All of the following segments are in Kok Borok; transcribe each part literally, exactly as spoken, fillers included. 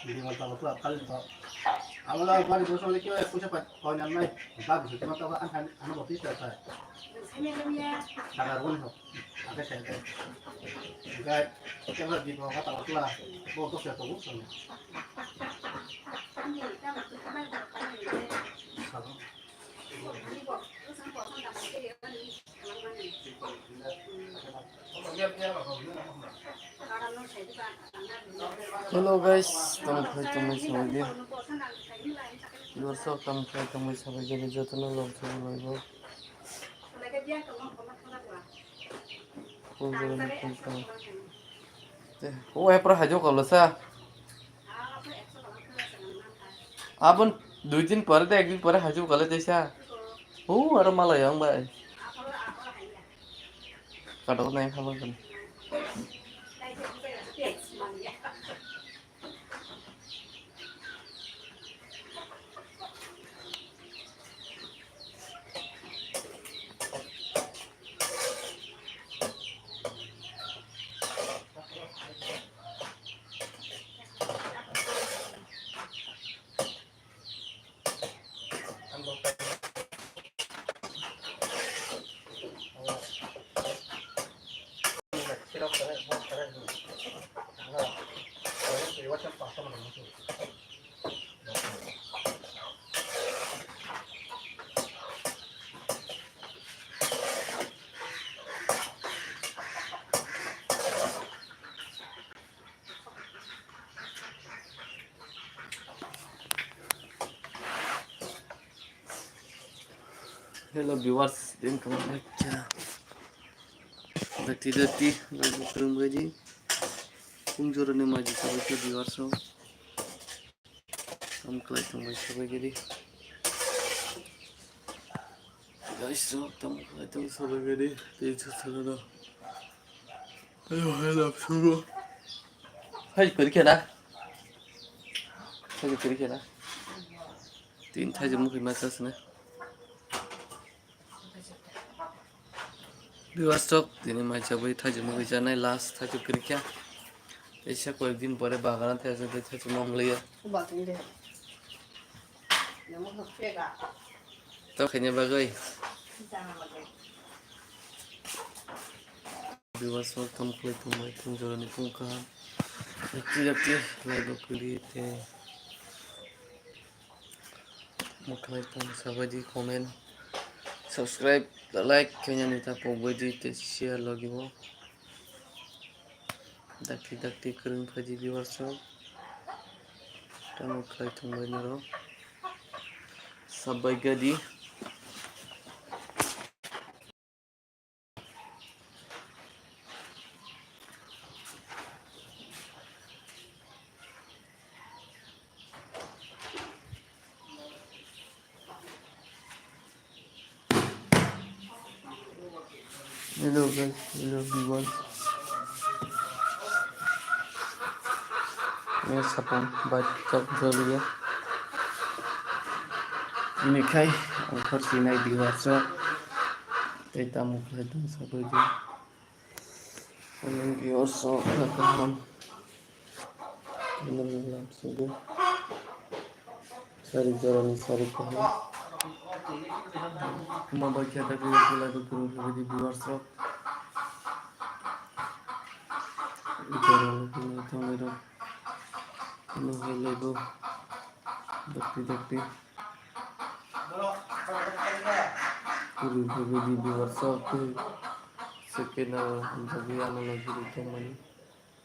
Bini mata mata kali to. Amala bari bosong le kiwa pusa pa kau nyam nai. Ba bisu mata ba an han ano bapis ta ta. Saka run ho. Ake sai ta. Ga kya ba di ko kata la. Bo to se to bosong. Hello guys, tamo khlai tongmani sabo di. Dorso tamo khlai tongmani sabo di, jotono lobjak laibo. Phone jagani phone tong. Te, o hai pura hajo kalo sa. Abon dui din pore de, ek din pore hajo kalo te sa. O aro malai ang bai. Kadok nai khamang kan. Hello viewers, din kama kya? Dati dati, lagu kurung gaji. Kung jora ni maji sabai ke viewers ho. Tam khlai tong bai sabai gidi. Guys, so tam khlai tong sabai gidi. Tei chu thalo do. Ayo, hello, suru. Hai, kuri kena. Hai, kuri kena. Tin thai jemu kima sas na. Viewers rok, tini mai chabai thaichuk mugwi janai last thaichuk kwrwikha. Teisa koyek din pore bagana thaichuk tei thaichuk manglia. Ba tini de. Namo pega. To khaina bagwi. Jana bagwi. Viewers rok, tamo khlai tongmai thung jorani phung kaham. Yakti yakti live o kwrwi te. Mokhlai tong sabaidi comment, subscribe, like khainani ta pokbaidi tei share logi o. Dakti dakti kwrwng phaidi viewers rok. Tamo khlai tongbai norok. Sabai gadi. Hello guys, hello viewers. Ini sapung bike chok joliya. Ini khai ang khorsi nai viewers rok. Tei tamo khlai tong sabai di. Ani viewers rok kaham. Ini lam sugu. Sari jorani sari kaham. Kuma bai kya tak live live guru lagi di viewers rok. Jorani kuma tong lero. Ano hai lego. Dakti dakti. Kuri kuri di viewers rok tei second o hamjagwi ano logi ri tongmani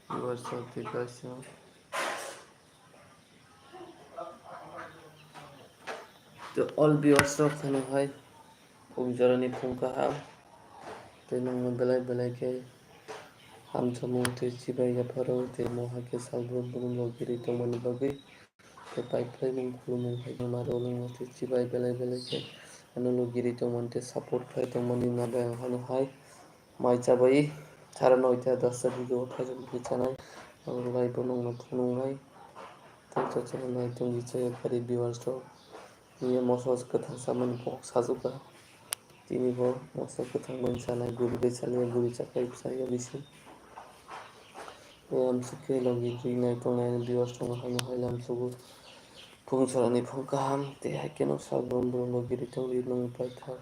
viewers rok tei kaisa. To all viewers rok kheno hai. Kok jorani phung kaham tei nokno belai belai khe hamjakmung tei chibai yapharo tei mo hai khe salbrum brum logi ri tongmani bagwi Tei pai phlai mung khulumung hai ma rwlwng tei chibai belai belai khe ano logi ri tongmani tei support khlai tongmani nabai ang hano hai mai chabai sara noita dosta video o thajak bwkhe chanai abo lai bo nongno phunuknai tei chachana nai tongdi chaya kari viewers rok. Nini moso kwthang samani kok sajwkha. Tini bo moso kwthang bai chanai guri bai chanai guri chapai bwsai ya bisi. Lamsuk khe logi rinai tongnai ani viewers rokno haino hai lamsugo. Phung sorani phung kaham tei hai kheno sal brum brum logi ri tongdi nwng paithak.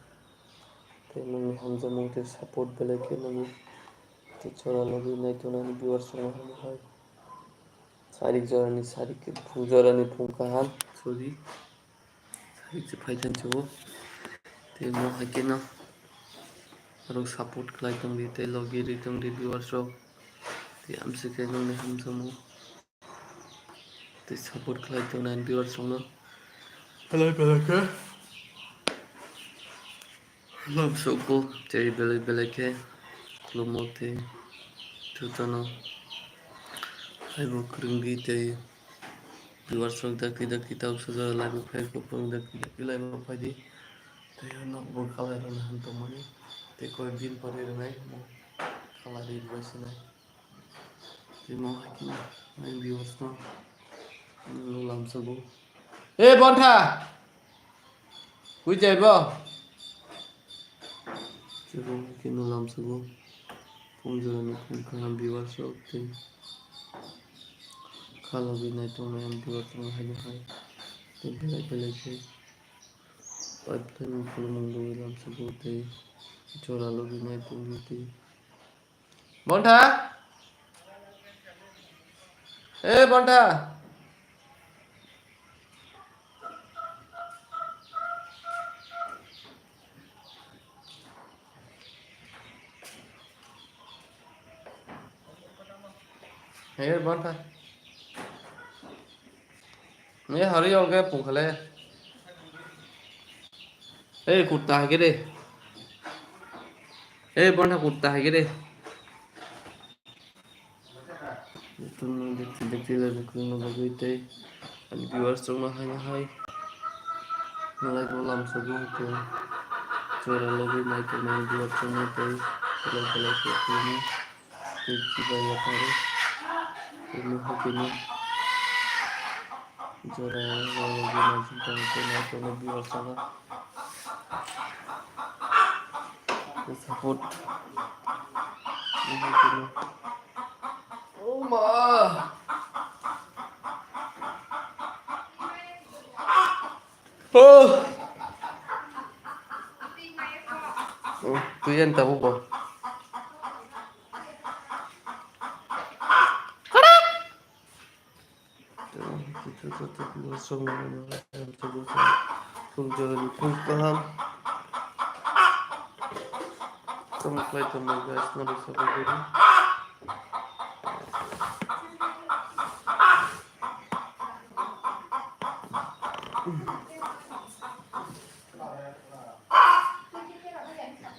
Tei nwngni hamjakmung tei support belai khe nangwi tei chora logi nai tongnai ani viewers rokno haino hai. Sarik jorani sarik phung jorani phung kaham sorry. Sarik se phai thancho. Tei mo hai kheno norok support khlai tongdi tei logi ri tongdi viewers rok. Tei amsike nongni hamjakmung tei support khlai tongnai viewers rokno. Hello belai khe. Lamsogo tei belai belai khe khulumwi tei jotono haibo kwrwngdi tei viewers rok dakti dakti tabuk sajak live o phai khe phung dakti dakti live o phaidi tei nok bo kalai rwna han tongmani tei koi din pore rwnai kalai ri bai sinai. Tei mo hai kheno nai viewers no nung lamsogo. E Bontha! Bui jai bo? Tei bo hai kheno lamsogo. Phung jorani phung kaham viewers rok tei kha logi nai tongnai ang viewers rok haino hai. Tei belai belai khe pipe line khulumung logi lamsogo tei jora logi nai tongdi tei. Bontha? E Bontha? E Bontha? Ni hari yong ke pung khale. Ei, kutta hai khe de. Ei, Bontha kutta hai khe de. Tun dekti dekti le bikung no bagwi tei. Ani viewers rok no hai no hai. Malai bo lamsogo tei. Chora logwi nai tongnai viewers rok no tei. Belai belai khe khulumwi. Tei chibai ya phari. Tei nuhakhe ni jora rok bo naising tongo tei nai tongo viewers rok. Tei support nuhakhe ni. Oh ma! Oh! Oh, twi yan tabuk bo. Phung kaham. Tamo khlai tongmani guys, norok sabai khe.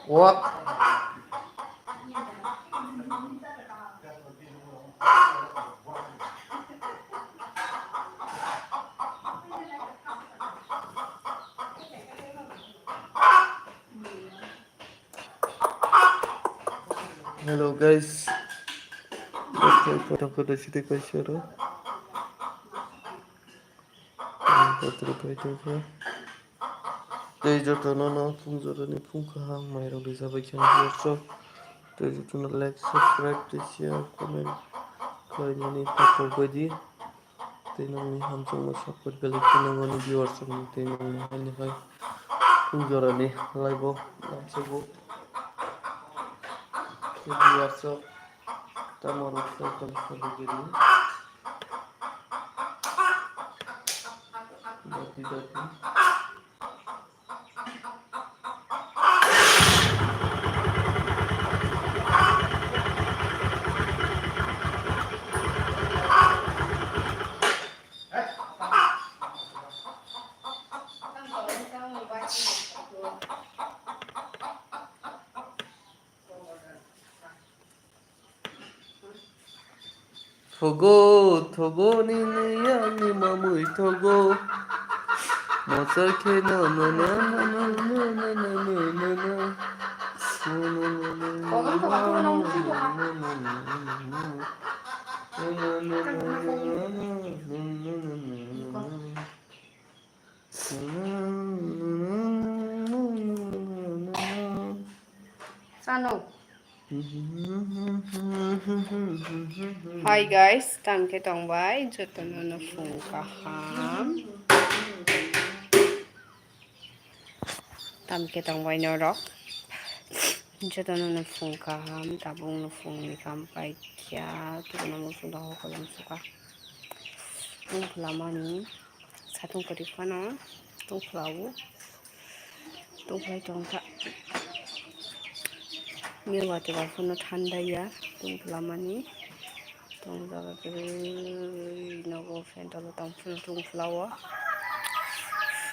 Wak. Hello guys. Welcome to the city Kaisaro. Tei jotono no phung jorani phung kaham mairok rijabai khe nukjak. Tei jotono like, subscribe tei share, comment khlaimani takhuk baidi. Tei nokni hamjakma support belai kheno nangmani viewers rokni tei nokni haini hai phung jorani live o lamsogo. Tei viewers rok tamo rok khe tong khe logiri. Dati dati. Thogo, thogo, nini ani mamui thogo. Mocha khe no, no, no. Sano. Hi guys, tamo khe tongbai jotono no phung kaham. Tamo khe tongbai norok jotono no phung kaham, tabuk no phung ni kam paikha, tubuna muchung da hokolom suka. Phung khlamani. Satung kwrwi phano tungphla o, tungphlai tongkha. Mirwati bai phano thanda ya tungphlamani. Tongjaga kwrwi nogo fan tolo tong phano tungphla o.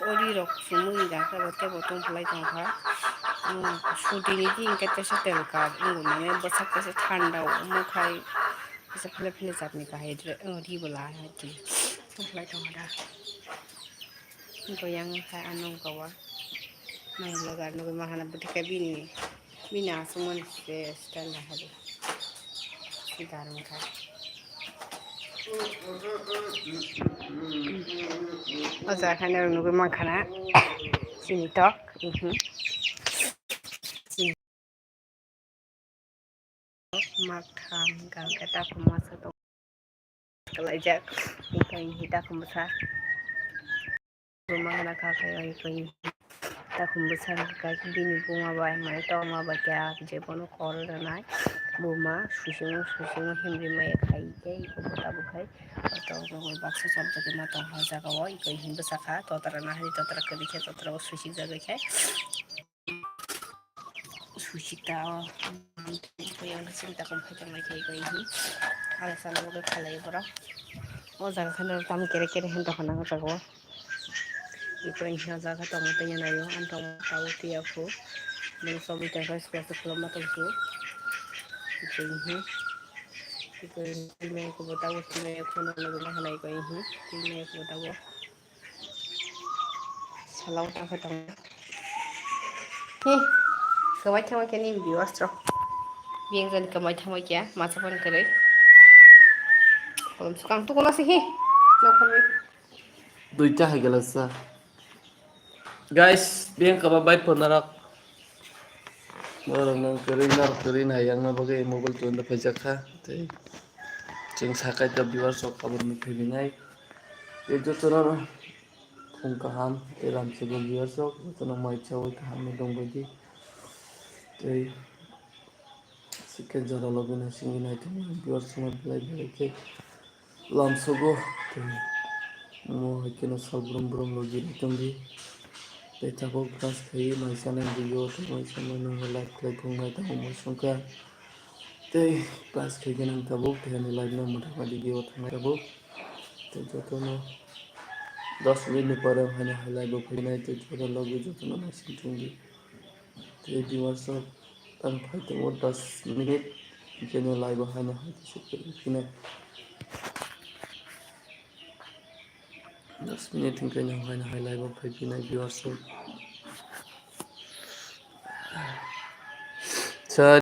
Ori rok sumui jangkha bo tebo tungphlai tongkha. Sudi ni di hwnkhe tesa telkar wngo mane bwsak tesa thanda o, omo khai kisa phile phile jatni kahai ri bo la hai di. Tungphlai tongkha da. Wngkha yang kha ano wngkha o. Nang vlogger nugwi mankha na bwtwi khe bini, bini aswk mani se style nai hadi. Sidar wngkha. O jaga khe nugwi mankha na chini tok. Mhm. Maktham hwnkha hwnkhe takhum masa tong kalaijak, hwnkha hwnkhe takhum bwsa. Buma hana kha khai hwnkha hwnkhe takhum bwsa hwnkha bini buma bai mai tongma bai khe je bono kol rwnai. Buma suisingo suisingo himri maya khai tei iko bo tabuk khai. Baksa chopjagwi ma tong o jaga o, iko him bwsa kha totra nahari totra kwrwi khe totra o suisikjagwi khe. Suisikta o, yang sing takhum phai tong lai khai bai hi. Hala sana bo khalai borok. O jaga khana tam kere kere hin tong khana o jaga o. Iko hi o jaga tong tong ya nayo, ang tong tau tiya phu. Nang sobi tong khai sukla sukla ma tong phu. Iko hi. Iko hi me ko botabo me ko na lo ma khalai iko hi. Me ko botabo. Salao ta khe tongo. Hi, kwmai thangma khe nini viewers rok. Biyang jani kwmai thangma khe, masa phone kwrwi. Kolom swkang tukuno se hi, nokhorwi. Duita hai gelasa. Guys, biyang kwma bai phone narok. Norok nang kwrwi, norok kwrwi nai yang na bagwi mobile tunda phaijak kha. Tei chwng sakai ta viewers rok kabur ni phaiwi nai. Tei jotono. Phung kaham tei lamsogo viewers rok jotono mai chaui kaham ni tongbaidi. Tei sikhe jora logi no singwi nai tongo viewers rok belai belai khe lamsogo tei omo hai kheno sal brum brum logi nai tongdi. Tei tabuk brush khaiwi mai sanai video tei mai sanai nangma like khlai thung nai tongo mui songkha. Tei brush khaikhe nang tabuk tei ani live no mwthangma video thangnai tabuk. Tei jotono dos minute ni pore haino hai live o phainai tei joto logi jotono naising thungdi. Tei viewers rok tang phai tongo dos minute, hwnkhe no live o haino hai tei suk phainai. Dos minute hwnkhe no haino hai live o phai phinai viewers rok. Sir.